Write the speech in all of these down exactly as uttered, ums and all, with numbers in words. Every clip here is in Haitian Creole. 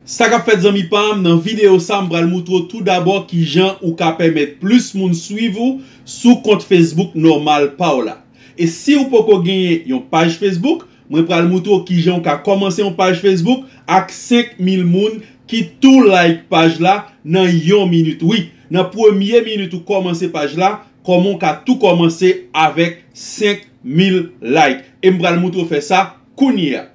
Sa k ap fèt, zanmi pa m? Nan videyo sa, m pral moutre w tou dabò kijan ou ka pèmèt plis moun swiv ou sou kont Facebook nòmal pa w la. E si w poko genyen yon paj Facebook, mwen pral moutre w kijan w ka kòmanse yon paj Facebook ak senk mil moun ki tou like paj la nan yon minit. Wi, nan premye minit ou kòmanse paj la, kòman w ka tou kòmanse avèk senk mil like. E m pral moutre w fè sa kounye a.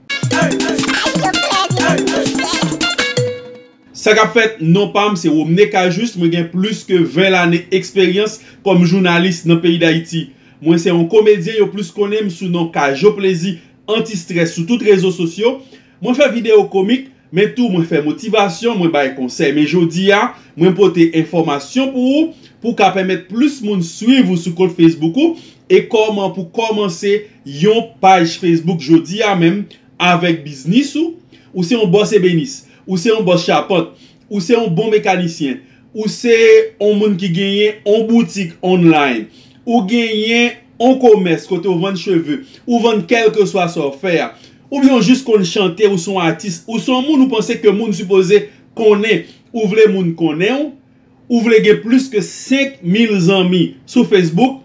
Sa k ap fèt? Non pa m se Romne Cajuste, mwen gen plis ke ven lane eksperyans kòm jounalis nan peyi Dayiti. Mwen se yon komedyen, yo plis konnen m sou non Kajo Plezi, anti-strès sou tout rezo sosyo. Mwen fè videyo komik, men tou mwen fè motivasyon, mwen bay konsèy. Men jodi a, mwen pote enfòmasyon pou ou, pou w ka pèmèt plis moun swiv ou sou kont Facebook ou, e kòman pou kòmanse yon paj Facebook jodi a menm avèk biznis ou. Ou se yon bòs ebenis, ou se yon bòs chapant, ou se yon bon mekanisyen, ou se yon moun ki genyen yon boutik online, ou genyen yon komès kote w vann cheve, ou vann kèlkeswa sa w fè a, oubyen w jis konn chante, ou se yon atis, ou se yon moun ou panse ke moun sipoze konnen, ou vle moun konnen w, ou vle gen plis ke senk mil zanmi sou Facebook,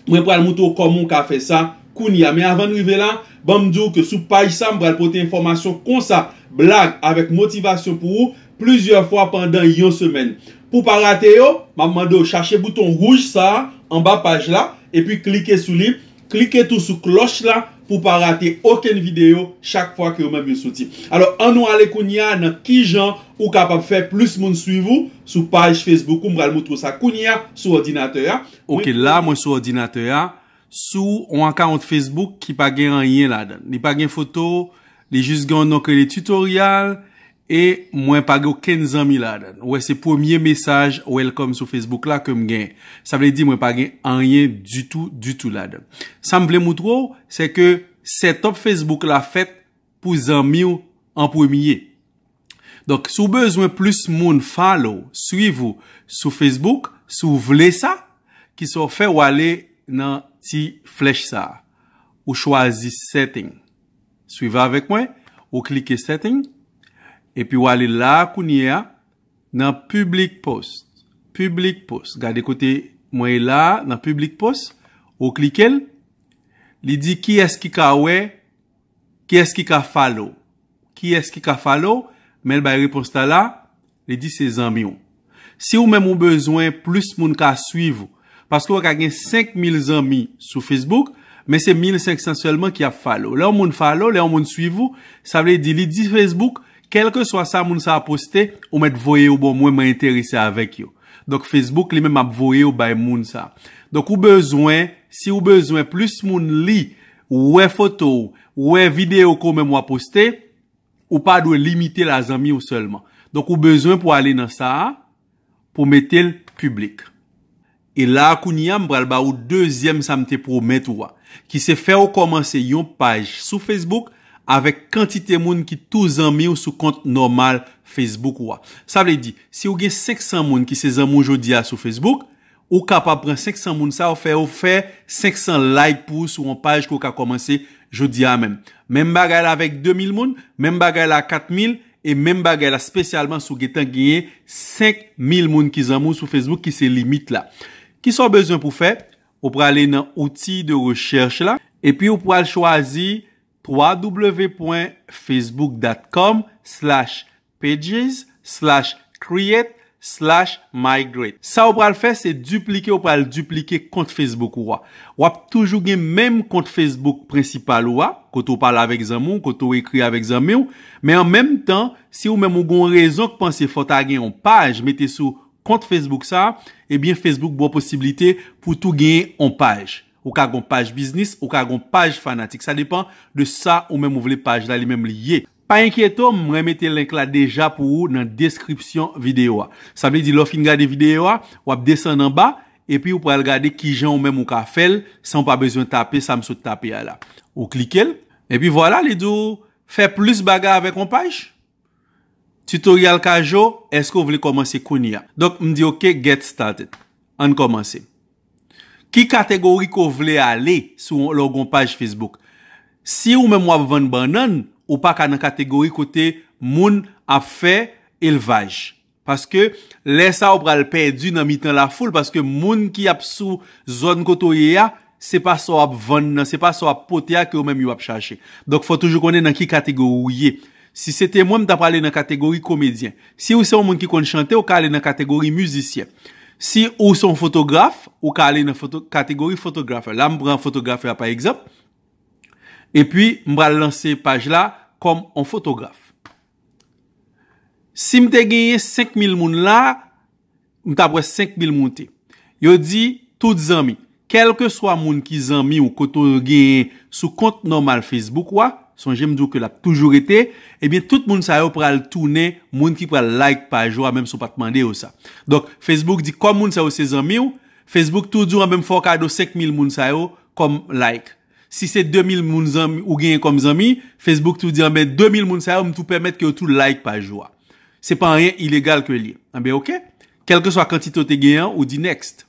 mwen pral moutre w kòman w ka fè sa kounye a. Men avan n rive la, ban m di w ke sou paj sa, m pral pote enfòmasyon konsa, blag avèk motivasyon pou ou, plizyè fwa pandan yon semèn. Pou w pa rate yo, m ap mande w chache bouton wouj sa a anba paj la, epi klike sou li. Klike tou sou klòch la pou w pa rate okenn videyo chak fwa ke yo menm yo soti. Alò, ann nou ale kounye a nan kijan ou kapab fè plis moun swiv ou sou paj Facebook ou. M pral moutre w sa kounye a sou òdinatè a. Ok, la, mwen sou òdinatè a. Sou yon akawont Facebook ki pa gen anyen ladan l. Li pa gen foto, li jis gen yon non ki rele Tutorial, e mwen pa gen okenn zanmi ladan l. Ou wè, se premye mesaj welcome sou Facebook la ke m gen. Sa vle di mwen pa gen anyen ditou, ditou ladan l. Sa m vle moutre w, se ke setup Facebook la fèt pou zanmi w an premye. Donk, si w bezwen plis moun follow, swiv ou sou Facebook, si w vle sa, kisa w fè? W ale nan ti flèch sa a. Ou chwazi setting. Swiv avèk mwen, ou klike setting, epi w ale la a kounye a, nan public post. Public post. Gade kote mwen ye la a, nan public post, ou klike l, li di kiyès ki ka wè, kiyès ki ka follow. Kiyès ki ka follow, men l bay repons la la, li di se zanmi w. Si ou menm ou bezwen plis moun ka swiv ou, paske ou ka gen senk mil zanmi sou Facebook, men se mil senk san sèlman ki ap follow. Lè yon moun follow, lè yon moun swiv ou, sa vle di li di Facebook, kèlkeswa sa moun sa a poste, ou mèt voye yo ban mwen, mwen enterese avèk yo. Donk Facebook li menm ap voye yo bay moun sa. Donk ou bezwen, si ou bezwen plis moun li, wè foto w, wè videyo ke w menm w ap poste, ou pa dwe limite l a zanmi w sèlman. Donk ou bezwen pou ale nan sa a, pou mete l piblik. E la a kounye a, m pral ba ou dezyèm sa m te pwomèt ou a, ki se fè w kòmanse yon paj sou Facebook avèk kantite moun ki tou zanmi w sou kont nòmal Facebook ou a. Sa vle di, si w gen senk san moun ki se zanmi w jodi a sou Facebook, ou kapab pran senk san moun sa yo, fè yo fè senk san like pou ou sou yon paj ke w ka kòmanse jodi a menm. Menm bagay la avèk de mil moun, menm bagay la kat mil, e menm bagay la espesyalman si w gentan genyen senk mil moun ki zanmi w sou Facebook ki se limit la. Kisa w bezwen pou fè? Ou prale nan outil de recherche la, epi ou pral chwazi w w w pwen facebook dot com slash pages slash create slash migrate. Sa ou pral fè, se diplike, ou pral diplike kont Facebook ou a. W ap toujou gen menm kont Facebook prensipal ou a, kote ou pale avèk zanmi w, kote ou ekri avèk zanmi w, men an menm tan, si ou menm ou gen yon rezon k panse fò w ta gen yon paj mete sou kont Facebook sa, ebyen Facebook ba w posiblite pou tou genyen yon paj. Ou ka gen yon paj biznis, ou ka gen yon paj fanatik. Sa depann de sa ou menm ou vle paj la li menm li ye. Pa enkyete w, mwen mete link la deja pou ou nan deskripsyon videyo a. Sa vle di lè w fin gade videyo a, w ap desann anba, epi ou pral gade kijan ou menm ou ka fè l san w pa bezwen tape sa m sot tape a la. Ou klike l, epi vwala, li di w fè plis bagay avèk yon paj. Tutorial Kajo, èske w vle kòmanse kounye a? Donk, m di ok, get started. Ann kòmanse. Ki kategori ke w vle ale si w lè w gen yon paj Facebook? Si ou menm w ap vann bannann, ou pa ka nan kategori kote moun ap fè elvaj. Paske lè sa ou pral pèdi nan mitan lafoul, paske moun ki ap sou zòn kote w ye a, se pa sa w ap vann nan, se pa sa w ap pote a ke ou menm yo ap chache. Donk, fò toujou konnen nan ki kategori ou ye. Si se te mwen, m ta prale nan kategori komedyen. Si ou se yon moun ki konn chante, ou ka ale nan kategori mizisyen. Si ou se yon fotograf, ou ka ale nan foto, kategori fotograf. La, m pran fotograf la, pa egzanp. Epi, m pral lanse paj la kòm yon fotograf. Si m te genyen senk mil moun la, m t ap wè senk mil moute. Yo di, tout zanmi. Kèlkeswa moun ki zanmi w, kote w genyen sou kont nòmal Facebook ou a, sonje m di w ke l ap toujou rete, ebyen, tout moun sa yo pral tounen moun ki pral like paj ou a, menm si w pa t mande yo sa. Donk, Facebook di, kòm moun sa yo se zanmi w, Facebook tou di w, anben, m fè w kado senk mil moun sa yo kòm like. Si se de mil moun zanmi, ou genyen kòm zanmi, Facebook tou di, anben, de mil moun sa yo, m tou pèmèt ke yo tou like paj ou a. Se pa anyen ilegal ke l ye. Anben, oke. Kèlkeswa kantite w te genyen an, ou di next.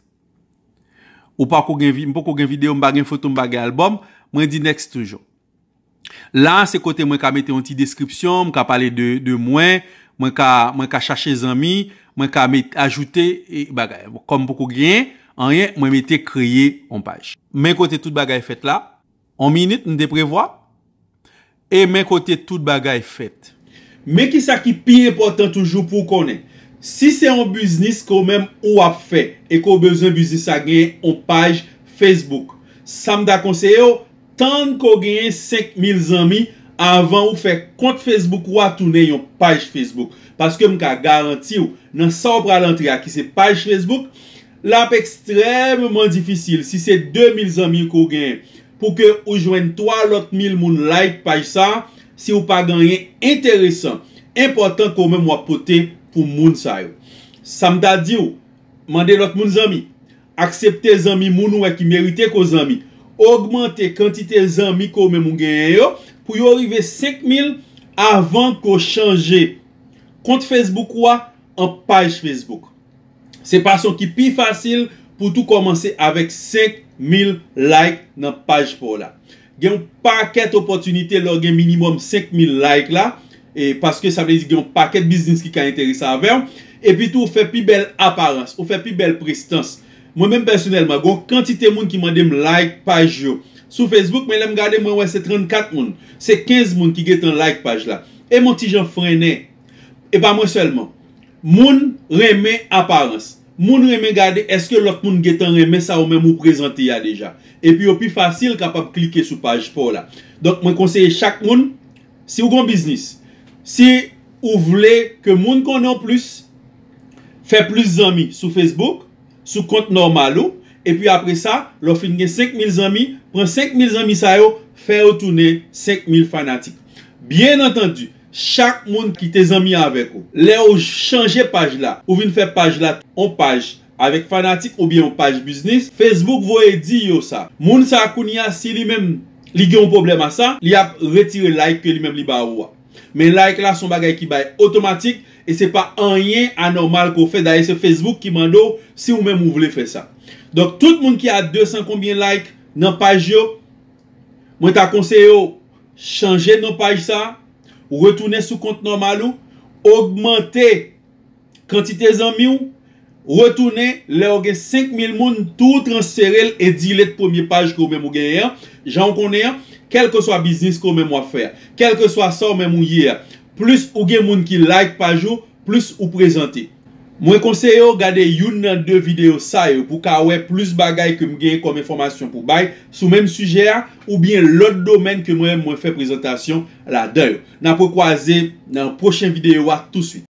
Ou pako gen vi-, m poko gen videyo, m pa gen foto, m pa gen albòm, mwen di next toujou. La, se kote mwen ka mete yon ti deskripsyon, m ka pale de, de mwen, mwen ka, mwen ka chache zanmi, mwen ka met, ajoute, e, bagay. Kòm m poko genyen anyen, mwen mete kreye yon paj. Men kote tout bagay fèt la. On minit, m te prevwa. E men kote tout bagay fèt. Men kisa ki pi enpòtan toujou pou w konnen. Si se yon biznis ke w menm ou ap fè e ke w bezwen biznis sa genyen yon paj Facebook, sa m ta konseye w, tann ke w genyen senk mil zanmi avan ou fè kont Facebook ou a tounen yon paj Facebook. Paske m ka garanti w, nan sa w pral antre a ki se paj Facebook, l ap ekstrèmman difisil si se de mil zanmi ke w genyen pou ke ou jwenn twa lòt mil moun like paj sa, si ou pa gen anyen enteresan, enpòtan ke w menm w ap pote pou moun sa yo. Sa m ta di w, mande lòt moun zanmi. Aksepte zanmi moun ou wè ki merite ke w zanmi. Ogmante kantite zanmi ke w menm ou genyen yo pou yo rive senk mil avan ke w chanje kont Facebook ou a an paj Facebook. Se fason ki pi fasil pou tou kòmanse avèk senk mil like nan paj pa w la. Gen yon pakèt opòtinite lè w gen minimòm senk mil like la, e paske sa vle di gen yon pakèt biznis ki ka enterese avè w, epi tou ou fè pi bèl aparans, ou fè pi bèl prestans. Mwen menm pèsonèlman, gen yon kantite moun ki mande m like paj yo sou Facebook, men lè m gade, mwen wè se trannkat moun, se kenz moun ki gentan like paj la. E m on ti jan frennen. E pa mwen sèlman. Moun renmen aparans. Moun renmen gade èske lòt moun gentan renmen sa ou menm ou prezante a deja. Epi yo pi fasil kapab klike sou paj pa w la. Donk, mwen konseye chak moun, si w gon biznis, si ou vle ke moun konnen w plis, fè plis zanmi sou Facebook, sou kont nòmal ou, epi apre sa, lè w fin gen senk mil zanmi, pran senk mil zanmi sa yo, fè yo tounen senk mil fanatik. Byen antandi, chak moun ki te zanmi avèk ou, lè w chanje paj la, ou vin fè paj la on paj avèk fanatik oubyen on paj biznis, Facebook voye di yo sa. Moun sa a kounye a, si li menm li gen yon pwoblèm a sa, li ap retire like ke li menm li ba ou a. Men like la se yon bagay ki bay otomatik e se pa anyen anòmal ke w fè. Dayè, se Facebook ki mande w si ou menm ou vle fè sa. Donk, tout moun ki a de san konbyen like nan paj yo, mwen ta konseye w chanje non paj sa, retounen sou kont nòmal ou, ogmante kantite zanmi w, retounen, lè w gen senk mil moun, tou transfere l e delete premye paj ke w menm ou genyen an, jan w konnen an, kèlkeswa biznis ke w menm w ap fè a, kèlkeswa sa w menm ou ye a, plis ou gen moun ki like paj ou, plis ou prezante. Mwen konseye w gade youn nan de videyo sa yo pou w ka wè plis bagay ke m genyen kòm enfòmasyon pou bay sou menm sijè a, oubyen lòt domèn ke mwen menm mwen fè prezantasyon ladan yo. N ap rekwaze nan pwochen videyo a touswit.